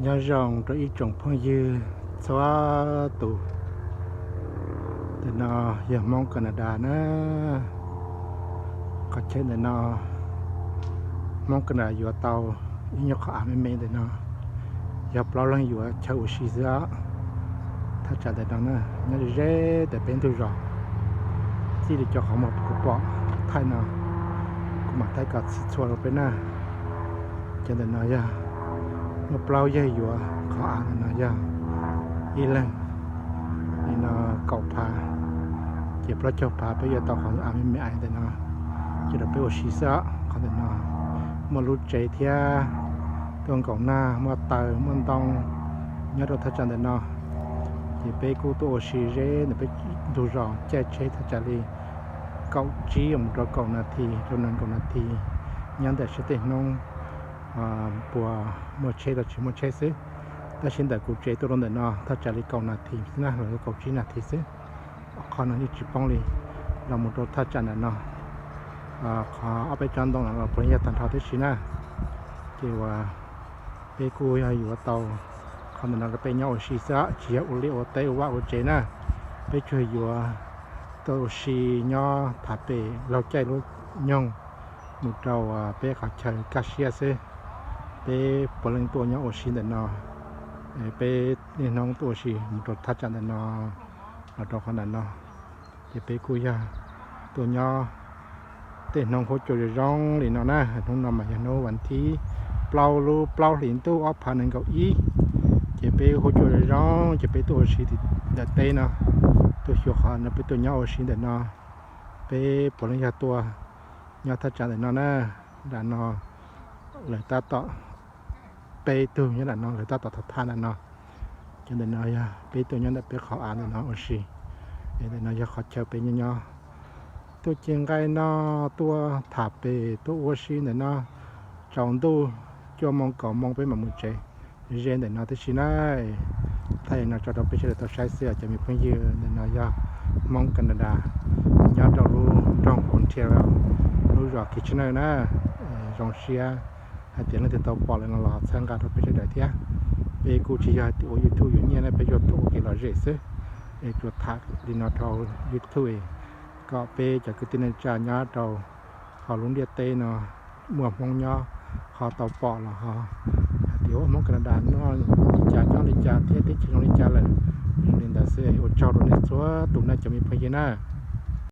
Nyob zoo rau ib tsoom phooj ywg txhua tus. Ntawm no yog Hmoob Canada na. Qhov chaw ntawm no Hmoob Canada yuav tau ib nyuag qhov av me me ntawm no, yog plaub leeg yuav chaw ua si xwb os. Thaj tsam ntawm no na, nyob ze ze ntawm peb ntug zos, txij li cov qhov muag kuv pom thaij no, kuv mam thaij kom txhij txhua rau peb na. Cov ntawm no yog muaj plaub yawg yuav qhov av ntawm no yog ib leeg li no kaum phav, ces plaub caug phav peb yuav tau qhov av me me ntawm no, ces rau peb ua si xwb. Qhov ntawm no muaj lub tsev thiab, tuaj nkaum nag, muaj taws muaj ntoo nyob rau thaj tsam ntawm no. Ces peb kuj tuaj ua si ze ntawm peb ntug zos, caij tsheb thaj tsam li kaum tsib mus rau kaum nas this rau nees nkaum nas this, nyob ntawm seb tej hnub puas muaj tsheb los tsis muaj tsheb xwb. Tab sis ntawm kuv tsev tuaj rau ntawm no thaj tsam li kaum nas this xwb na, los yog kaum tsib nas this xwb. Qhov no yeej tsis poob li, los mus rau thaj tsam ntawm no, qhov ob peb tsob ntoo no los puav leej yog tag nrho tib si na. Ces uas peb kuj yog yuav tau qhov ntawm no rau peb nyob ua si xwb, tsis yog ua liaj ua teb ua vaj ua tsev na. Peb tsuas yuav tuaj ua si nyob tham pem laug caij lub nyoog mus rau peb qhov chaw kaj siab xwb. Peb puav leej tuaj nyob ua si ntawm no, peb niaj hnub tuaj ua si mus rau thaj tsam ntawm no los rau qhov ntawm no. Ces peb kuj yog tuaj nyob tej hnub huab cua zoo zoo li no na. Hnub no mas yog hnub vas thib plaub lub plaub hlis ntuj ob phav nees nkaum ib. Ces peb huab cua zoo zoo ces peb tuaj ua si tim ntawm teb no, tuaj xyuas qhov no peb tuaj nyob ua si ntawm no. Peb puav leej yog tuaj nyob thaj tsam ntawm no na. Nram no lawv tab tom, peb tug nyob nram no lawv tab tom thov thaj nram no. Cov ntawm no yog peb tuaj nyob ntawm peb qhov av ntawm no ua si. Ntawm no yog qhov chaw peb nyob nyob, tuaj ci nqaij no, tuaj tham pem tuaj ua si ntawm no. Tsaus ntuj cuaj moo kaum moo peb mam mus tsev. Ze ntawm no tib si na. Thaij no tso rau peb sawv daws tau saib xwb os cov me phooj ywg. Ntawm no yog Hmoob Canada nyob rau lub nroog Ontario, lub zos Kitchener na. Zoo siab hais tias leej twg tau pom lawm no los txhawb nqa rau peb sawv daws thiab. Peb kuj tsis yog hais tias ua YouTube yuav nyiaj na, peb yuav tuaj ua kev lom zem xwb. Es tsuas tham li no rau YouTube kom peb cov kwv tij neej tsa nyob rau hauv lub ntiaj teb no muaj Hmoob nyob ho tau pom los ho hais tias ua Hmoob Canada noj li cas nyob li cas thiab teb chaws zoo li cas lawm. Zoo li ntawd xwb, ua tsaug rau nej txhua tus na cov me phooj ywg na.